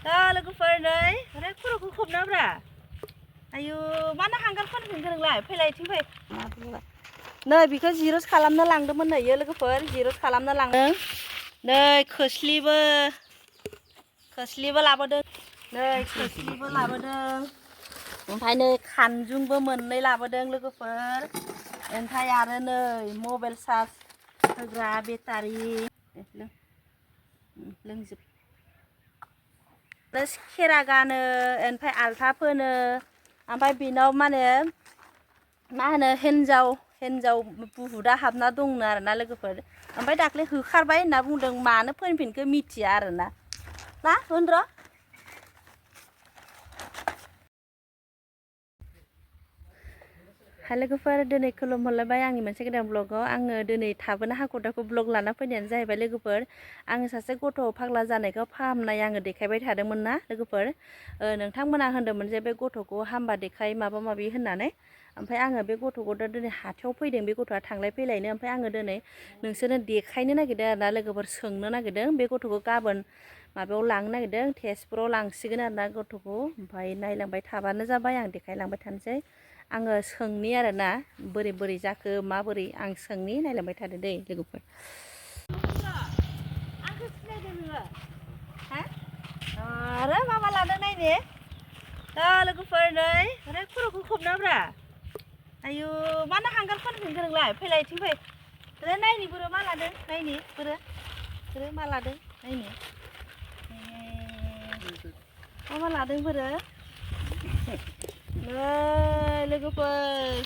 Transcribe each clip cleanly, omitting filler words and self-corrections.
दा लोगोफोर नै अरे खर'खौ खोबनाब्रा आयु मानो हांगार फोनफिन गोरोंलाय फैलायथिं फै नै बेखौ जिर'स खालामनो लांदोंमोन नै लोगोफोर जिर'स खालामनो लांदों नै खोस्लिबो लाबोदों नै खोस्लिबो लाबोदों ओमफ्राय नै खानजुंबो मोननै लाबोदों लोगोफोर ओमफ्राय आरो नै मबाइल चार्ज होग्रा बेटारि लोंजोब खेरा गानो ओमफ्राय आल्था फोनो ओमफ्राय बेनाव मा होनो हिन्जाव बुहुदा हाबना दंनो आरोना लोगोफोर ओमफ्राय दाख्लै होखारबाय होनना बुंदों मानो फोनफिनखो मिथिया आरोना ना होन र' लोगोफोर दिनै खुलुम हरलायबाय आंनि मोनसे गोदान ब्लगाव आङो दिनै थाबोनो हाखु दाखु ब्लग लाना फैनायानो जाहैबाय लोगोफोर आङो सासे गथ' फाग्ला जानायखौ फाहामनाय आङो देखायबाय थादोंमोन ना लोगोफोर नोंथांमोना होनदोंमोन जे बे गथ'खौ हामबा देखाय माबा माबि होननानै ओमफ्राय आङो बे गथ'खौ दा दिनै हाथायाव फैदों बे गथ'आ थांलाय फैलायनो ओमफ्राय आङो दिनै नोंसोरनो देखायनो नागिरदों आरोना लोगोफोर सोंनो नागिरदों बे गथ'खौ गाबोन माबायाव लांनो नागिरदों तेजपुराव लांसिगोन आरोना गथ'खौ ओमफ्राय नायलांबाय थाबानो जाबाय आं देखायलांबाय थानोसै आङो सोंनि आरोना बोरै बोरै जाखो माबोरै आं सोंनि नायलांबाय थादो दै लोगोफोर आंखौ सिनायदों नोङो हा आरो माबा लादों नायदे दा लोगोफोर नै आरो खर'खौ खोबनाब्रा आयु मानो हांगार फोनफिन गोरोंलाय फैलायथिं फै आरो नायनि बोरो मा लादों नायनि बोरो मा लादों नायनि मा लादों बोरो नै लोगोफोर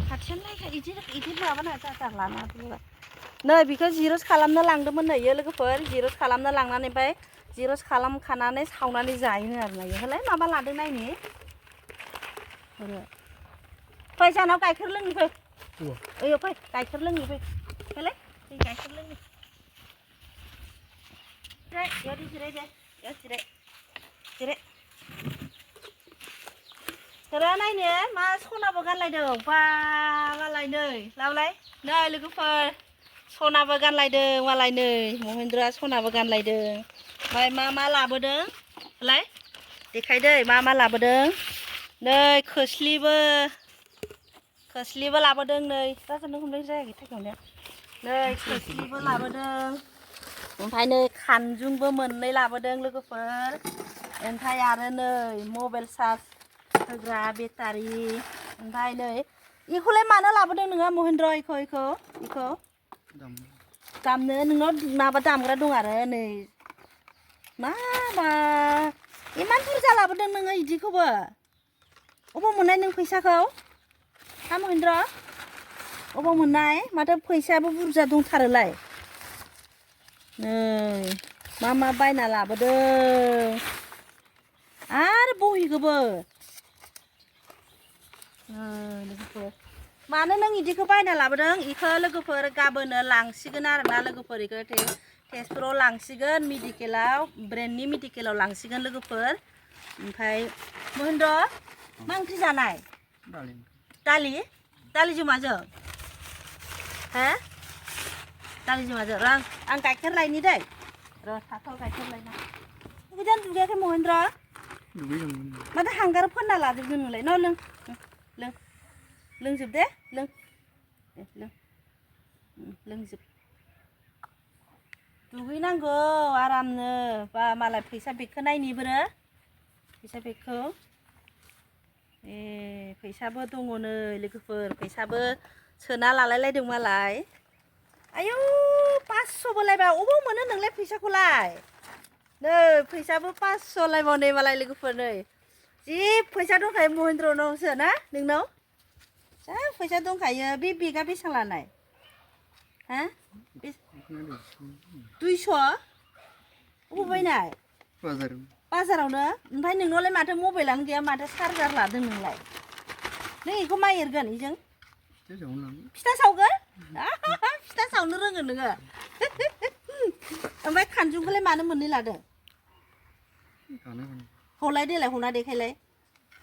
खाथियानो नायखा इदि माबाना जाजार लाना नै बेखौ जिर'स खालामनो लांदोंमोन नै लोगोफोर जिर'स खालामनो लांनानै ओमफ्राय जिर'स खालामखानानै सावनानै जायोनो आरोना होलाय माबा लादों नायनि फै जानाव गाइखेर लोंनि फै ओइ फै गाइखेर लोंनि फै फैलाय गाइखेर लोंनि जिराय दे जिराय रा नायनो मा सनाबो गानलायदों बा मालाय नै लावलाय नै लोगोफोर सनाबो गानलायदों मालाय नै महेन्द्रआ सनाबो गानलायदों ओमफ्राय मा लाबोदों लाय देखायदै मा लाबोदों नै खोस्लिबो लाबोदों नै राजानो हमनाय जायाखै थाखायनो नै खोस्लिबो लाबोदों ओमफ्राय नै खानजुंबो मोननै लाबोदों लोगोफोर ओमफ्राय आरो नै मबाइल चार्ज होग्रा बेटारि ओमफ्राय नै इखौलाय मानो लाबोदों नोङो महेन्द्र इखौ दामनो नोंनाव माबा दामग्रा दं आरो नै माबा इमान बुरजा लाबोदों नोङो इदिखौबो अबाव मोननाय नों फैसाखौ हा महेन्द्र अबाव मोननाय माथो फैसायाबो बुरजा दंथारोलाय नै मा बायना लाबोदों आरो बहिखौबो मानो नों इदिखौ बायना लाबोदों इखौ लोगोफोर गाबोनो लांसिगोन आरोना लोगोफोर इखौ तेजपुराव लांसिगोन मेडिकेलाव ब्रेन्डनि मेडिकेलाव लांसिगोन लोगोफोर ओमफ्राय महेन्द्र मा ओंख्रि जानाय दालिजों माजों हो दालिजों माजों र' आं गाइखेर लायनि दै र' थाथ'ल गाइखेर लायना गोदान दुगैयाखै महेन्द्र माथो हांगार फोनना लाजोबदों नोंलाय न' लोंजोब दे लोंजोब दुगैनांगौ आरामनो बा मालाय फैसा बेगखौ नायनि बोरो फैसा बेगखौ फैसाबो दङ नै लोगोफोर फैसाबो सोना लालायलायदों मालाय आयौ 500 बोलायबा अबाव मोनो नोंलाय फैसाखौलाय नै फैसाबो 500 लायबाव नै मालाय लोगोफोर नै जि फैसा दंखायो महेन्द्रनावसो ना नोंनाव जा फैसा दंखायो बे बेगा बेसेबां लानाय हा 200 अबाव बायनाय बाजारावनो ओमफ्राय नोंनावलाय माथो मबाइलानो गैया माथो चार्जार लादों नोंलाय नों बेखौ मा एरगोन बेजों फिथा सावगोन फिथा सावनो रोङो नोङो ओमफ्राय खानजुंखौलाय मानो मोननै लादों हलाय देलाय हना देखायलाय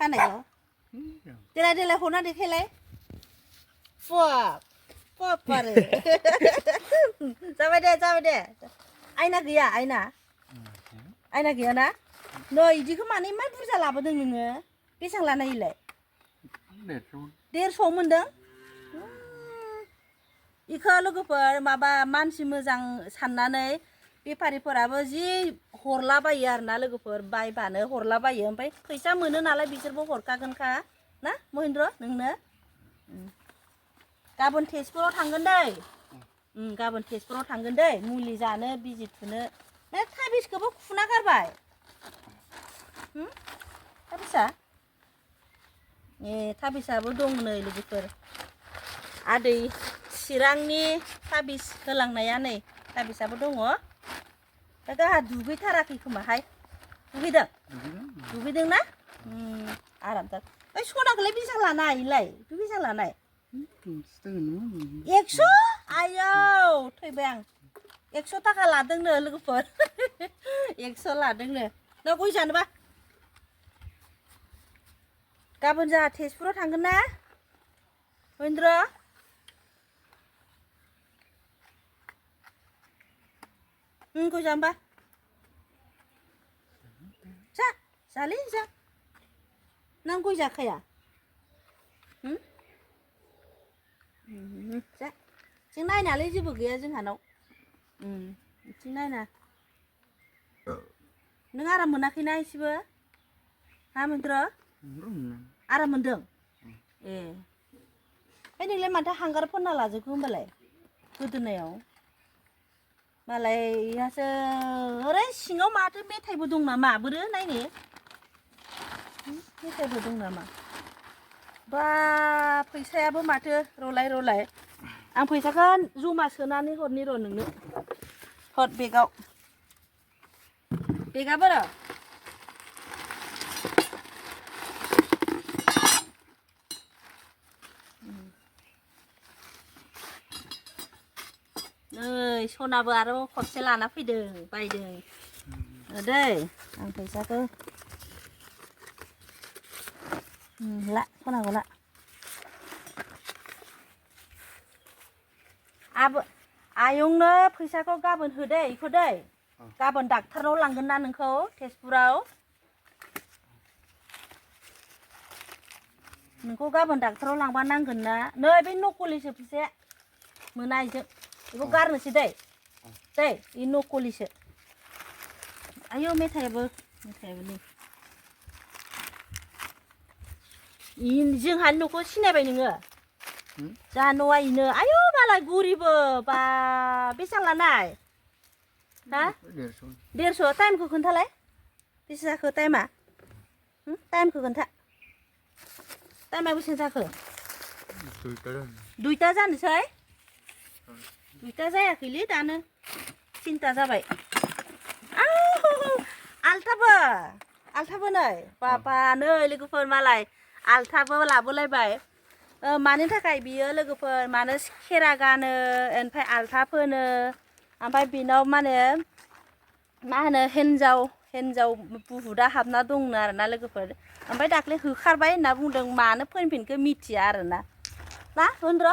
खानायखौ देलाय हना देखायलाय पप आरो जाबाय दे आयना गैया आयना गैया ना नै इदिखौ माने मा बुरजा लाबोदों नोङो बेसां लानायलाय 150 मोनदों इखौ लोगोफोर माबा मानसि मोजां साननानै बेफारिफोराबो जि हरलाबायो आरोना लोगोफोर बायबानो हरलाबायो ओमफ्राय फैसा मोनो नालाय बिसोरबो हरखागोनखा ना महेन्द्र नोंनो गाबोन तेजपुराव थांगोन दै गाबोन तेजपुराव थांगोन दै मुलि जानो बिजि थुनो ना थाबिसखौबो खुना गारबाय थाबिसा थाबिसाबो दं नै लोगोफोर आदै चिरांनि थाबिस होलांनाया नै थाबिसाबो दङ दा गाहा दुगैथाराखै खोमाहाय दुगैदों ना आरामथार ओइ सनाखौलाय बेसेबां लानाय इलाय बेसेबां लानाय 100 आयौ थैबाय आं 100 थाखा लादोंनो लोगोफोर 100 लादोंनो ना गय जानोबा गाबोन जोंहा तेजपुराव थांगोन ना महेन्द्र गय जानोबा जालै जा नों गय जाखाया जा जों नायनालाय जेबो गैया जोंहानाव बिथिं नायना नों आराम मोनाखैना एसेबो हा महेन्द्र आराम मोनदों ओमफ्राय नोंलाय माथो हांगार फोनना लाजोबखो होनबालाय गोदोनायाव मालाय इहासो ओरै सिङाव माथो मेथाइबो दं नामा बोरो नायनो मेथाइबो दं नामा बा फैसायाबो माथो रलाय आं फैसाखौ जमा सोनानै हरनि र' नोंनो हर बेगाव बेगा बोरो नै सनाबो आरो खरसे लाना फैदों बायदों दै आं फैसाखौ ला सनाखौ ला आयंनो फैसाखौ गाबोन होदे इखौ दै गाबोन डाक्टारनाव लांगोन ना नोंखौ तेजपुराव नोंखौ गाबोन डाक्टाराव लांबा नांगोन ना नै बे नकलिसो फैसाया मोना इजों बेखौ गारनोसै दै इ नकलिसो आयौ मेथाइयाबो नै जोंहानि न'खौ सिनायबाय नोङो जोंहा न'आ इनो आयौ मालाय गुरिबो बा बेसेबां लानाय हा 150 टाइमखौ खोन्थालाय बेसे जाखो टाइमा टाइमखौ खोन्था टाइमा बेसेबां जाखो 2टा जानोसै 2टा जायाखैलै दानो 3टा जाबाय आलथाबो नै बाबा नै लोगोफोर मालाय आलथाबो लाबोलायबाय मानि थाखाय बियो लोगोफोर मानो खेरा गानो ओमफ्राय आलथा फोनो ओमफ्राय बिनाव मा होनो हिन्जाव बुहुदा हाबना दंनो आरोना लोगोफोर ओमफ्राय दाख्लै होखारबाय होनना बुंदों मानो फैफिनखो मिथिया आरोना ना महेन्द्र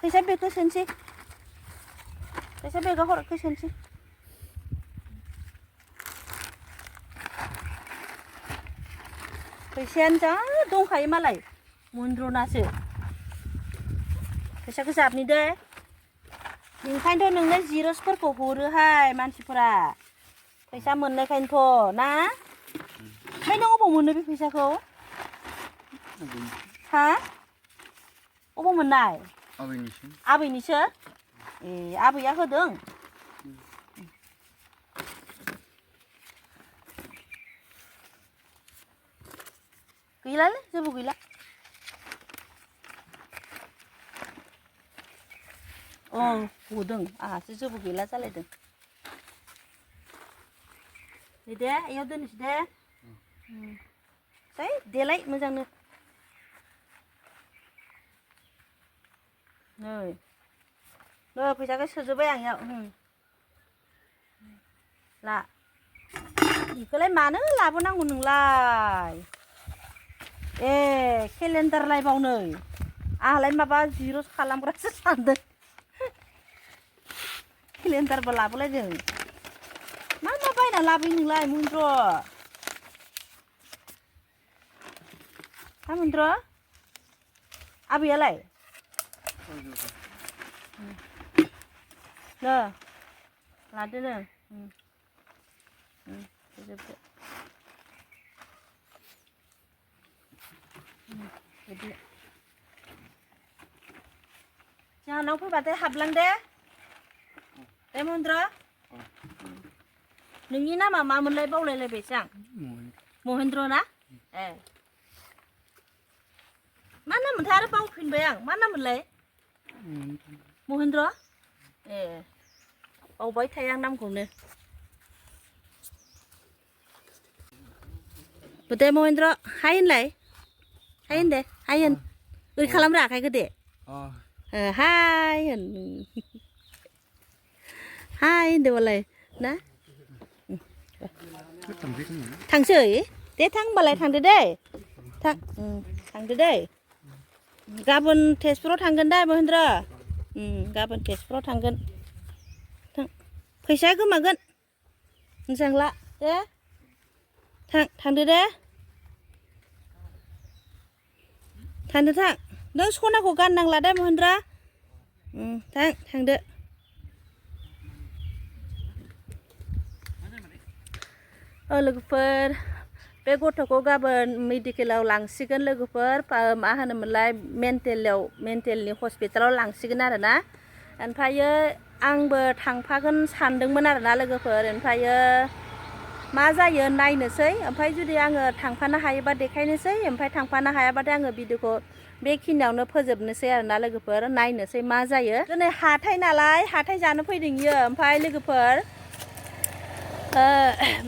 फैसा बेगखौ सोनोसै फैसा बेगाव हरखौ सोनोसै फैसायानो जा दंखायो मालाय महेन्द्रनासो फैसाखौ जाबनि दे ओंखायनोथ' नोंनो जिर'सफोरखौ हरोहाय मानसिफोरा फैसा मोननायखायनोथ' ना ओमफ्राय नों अबाव मोनो बे फैसाखौ हा अबाव मोननाय आबैनिसो आबैया होदों गैलालै जेबो गैला गदों आंहासो जेबो गैला जालायदों दे इयाव दोननोसै दे जै देलाय मोजांनो नै फैसाखौ सोजोब्बाय आं इयाव ला इखौलाय मानो लाबोनांगौ नोंलाय केलेन्डार लायबावनो आंहालाय माबा जिर'स खालामग्रासो सानदों केलेन्डारबो लाबोलायदों लाबोयो नोंलाय महेन्द्र हा महेन्द्र आबैयालाय नो लादो नो फोजोबदो बिदि जोंहानाव फैबाथाय हाबलां दे महेन्द्र नोंनि नामा मामोनलाय बावलायलायबायसो आं महेन्द्र ना ए मा नाममोनथाय आरो बावफिनबाय आं मा नाममोनलाय महेन्द्र ए बावबाय थायो आं नामखौनो दे महेन्द्र हाय होनलाय हाय होन दे हाय होन ओरै खालामरा आखाइखौ दे हाय होन हाय होनदोंबालाय ना थांसै दे थां होनबालाय थांदो दे थांदो दे गाबोन तेजपुराव थांगोन दे महेन्द्र गाबोन तेजपुराव थांगोन फैसाया गोमागोन मोजांला दे थांदो दे थांदो थां नों सनाखौ गाननांला दे महेन्द्र थांदो लोगोफोर बे गथ'खौ गाबोन मेडिकेलाव लांसिगोन लोगोफोर मा होनोमोनलाय मेन्टेलनि हस्पिटालाव लांसिगोन आरोना ओमफ्रायो आंबो थांफागोन सानदोंमोन आरोना लोगोफोर ओमफ्रायो मा जायो नायनोसै ओमफ्राय जुदि आङो थांफानो हायोबा देखायनोसै ओमफ्राय थांफानो हायाबाथाय आङो भिडिअखौ बेखिनियावनो फोजोबनोसै आरोना लोगोफोर नायनोसै मा जायो दिनै हाथाय नालाय हाथाय जानो फैदों इयो ओमफ्राय लोगोफोर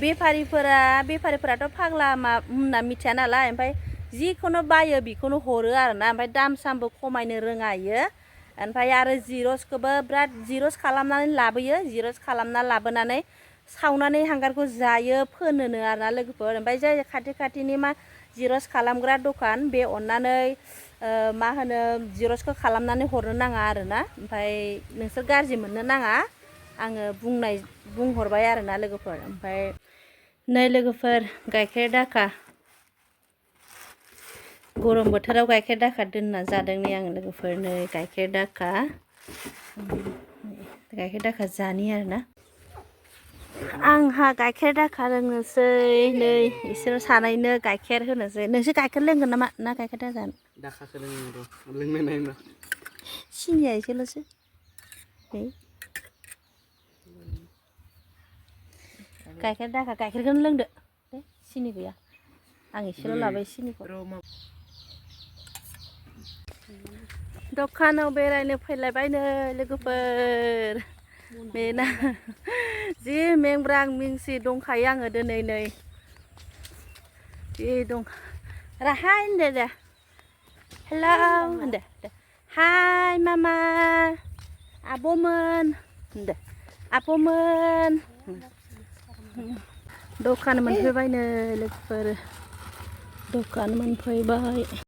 बेफारिफोराथ' फाग्ला मा होनना मिथिया नालाय ओमफ्राय जिखौनो बायो बेखौनो हरो आरोना ओमफ्राय दाम सामबो खमायनो रोङा इयो ओमफ्राय आरो जिर'सखौबो बिराद जिर'स खालामनानै लाबोयो जिर'स खालामना लाबोनानै सावनानै हांगारखौ जायो फोनोनो आरोना लोगोफोर ओमफ्राय जाय खाथिनि मा जिर'स खालामग्रा दखान बे अननानै मा होनो जिर'सखौ खालामनानै हरनो नाङा आरोना ओमफ्राय नोंसोर गाज्रि मोननो नाङा आङो बुंहरबाय आरोना लोगोफोर ओमफ्राय नै लोगोफोर गाइखेर दाखा गरम बोथोराव गाइखेर दाखा दोनना जादों नै आं लोगोफोर नै गाइखेर दाखा जानि आरोना आंहा गाइखेर दाखा लोंनोसै नै इसोर सानैनो गाइखेर होनोसै नोंसोर गाइखेर लोंगोन नामा ना गाइखेर दाजानो दाखाखौ लोंनाय ना सिनिया एसेल'सो नै गाइखेर दाखा गाइखेरखौनो लोंदो दे सिनि गैया आं एसेल' लाबाय सिनिखौ दखानाव बेरायनो फैलायबायनो लोगोफोर बेना जि मेंब्रां मिंसि दंखायो आङो दिनै नै जि दं राहाय होनदो दे हेलौ होनदो दे हाय मामा आब'मोन होनदो आब'मोन दखान मोनफैबायनो लोगोफोर दखान मोनफैबाय